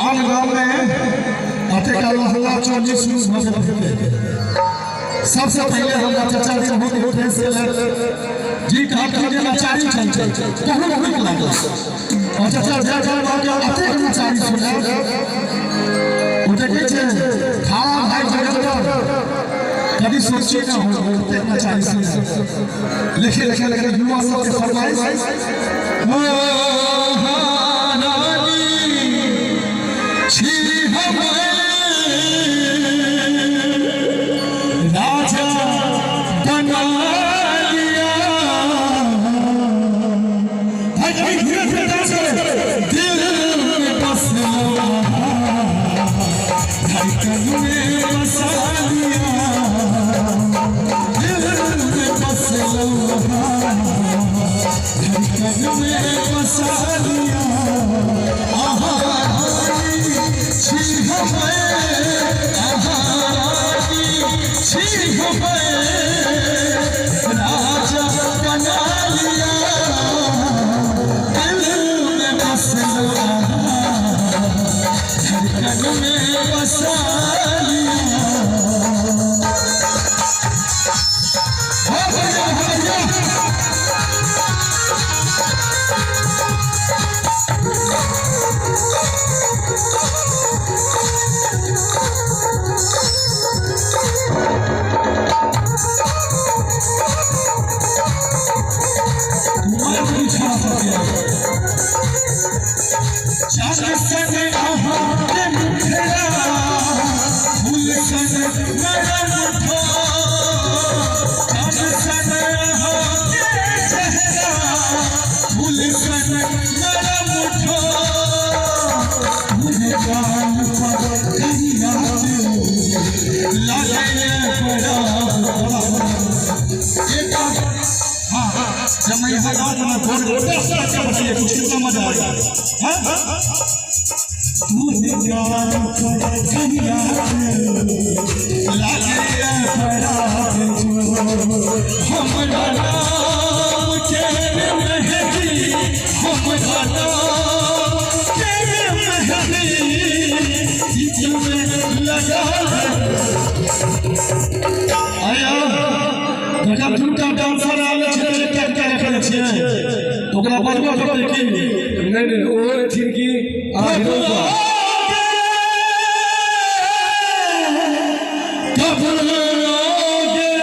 आन गाँव में अतेक हल्ला चौली शुरू भऽ गेल। सबसे पहले हमरा चाचा जी बहुत इम्प्रेस केलक जी, कहलखिन जे नचारी चल बहुत नीक लागल। और चाचा जय जय बाबा अतेक नचारी सुनायल, ओ देखै छै खारा भाई जगन्नाथ कभी सोची ना हो अतेक नचारी सुनायल। लेकिन लेकिन लेकिन युवा सबके फरमाइश ओ रानी छी हम राजा बना लिया। भाई कभी धीरे धीरे डांस करे, दिल में बस धड़कन में बसा लिया, दिल में बस धड़कन में बसा लिया। आहा छी हमें, आहा छी हमें राजा बना लिया, दिल में बस धड़कन में बसा लिया। हाँ भैया, हाँ भैया। माइक भी छोड़ा सकते हैं। चांद सन अहाँ के मुखड़ा, फूल सन नरम ठोर, चांद सन अहाँ के चेहरा, फूल सन नरम ठोर, मुझे गाल पर करिया लागे बड़ा। एक हाँ, जब मैं यहाँ गाँव में फोन 10 बच्चा बताइए कुछ, कितना मजा आएगा। हाँ, तूने गाल पर करिया लागे बड़ा, हमरा नाम के मेहंदी, हमरा नाम के मेहंदी में लगा आया। जखन दूटा डांसर आबै छै तऽ एकटा एकटा रखने छियै, ओकरा बजबऽ पड़तै की? नहि नहि, ओ एथिन की अहाँ हीरो पर।